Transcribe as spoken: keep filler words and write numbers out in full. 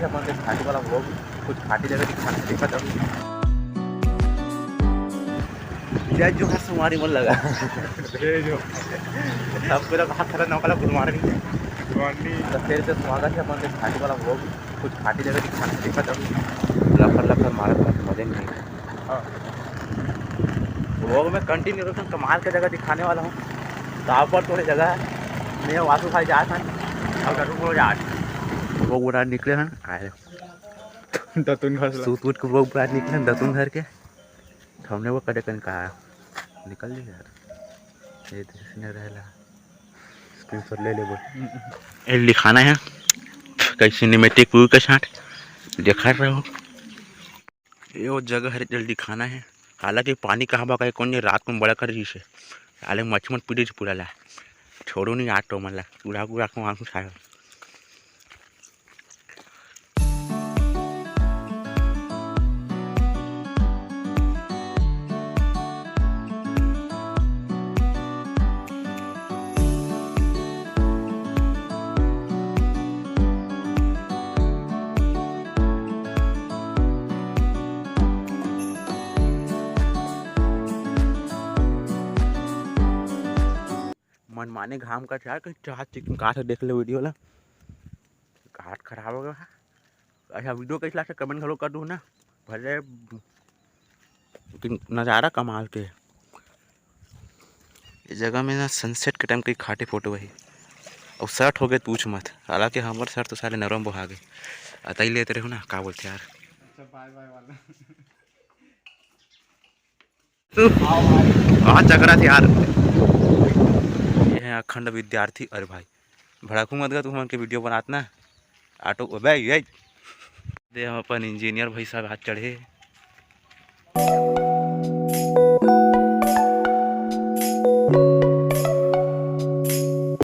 अपन के घाटी वाला vlog, कुछ घाटी जगह दिखाना, देखा था। जय जोहार संगवारी मन लगा। जय जोहार। सब पूरा हाथ खड़ा नौका ला good morning। Good morning। तो फिर से स्वागत है अपन के घाटी वाला vlog, कुछ घाटी जगह दिखाना, देखा था। लफर लफर मारत मारत मजे नहीं। हाँ। Vlog में continue रखन, कमाल के जगह दिखाने वाला हूँ। तो आप पर थोड़ी जगह है, मैं वासु भाई जात हन और गरुड़ बोल जात। वो पूरा निकले हन, आए। दतुन घस ला। सूत उठ के वो पूरा निकले हन, दतुन धर के। हमने वो कदे कन कहा, निकल ली यार, ये तो इसने रहला। Screenshot ले ले बोल। ये दिखाना है, कई cinematic view के साथ देखा रहो। ये वो जगह हरे, जल्दी खाना है। हालांकि पानी कहाँ बा, कहीं कौन ये रात को बड़ा कर रही से। साले मच्छी मत पीटे पूरा ला। छोड़ो नहीं यार, तो मन ला। पूरा, पूरा को आंसू खाए। मनमाने घाम का चार कहीं चाह चिकन काट देख ले video ला। हाथ खराब हो गया है। अच्छा, video कैसे लागथे comment घलो कर दू ना। भले लेकिन नज़ारा कमाल के। ये जगह में ना sunset के time कई खाटे photo वही। और shirt हो गए पूछ मत। हालांकि हमर shirt तो साले नरम बोहा गए। अतई लेते रहो ना, का बोलते यार। अच्छा, bye bye वाला। तू आ चकरा थे यार। ये है अखंड विद्यार्थी। अरे भाई, भड़कू मत गा, तू हमन के video बनात ना। Auto, अबे, ये दे, हम अपन engineer भाई साहब हाथ चढ़े।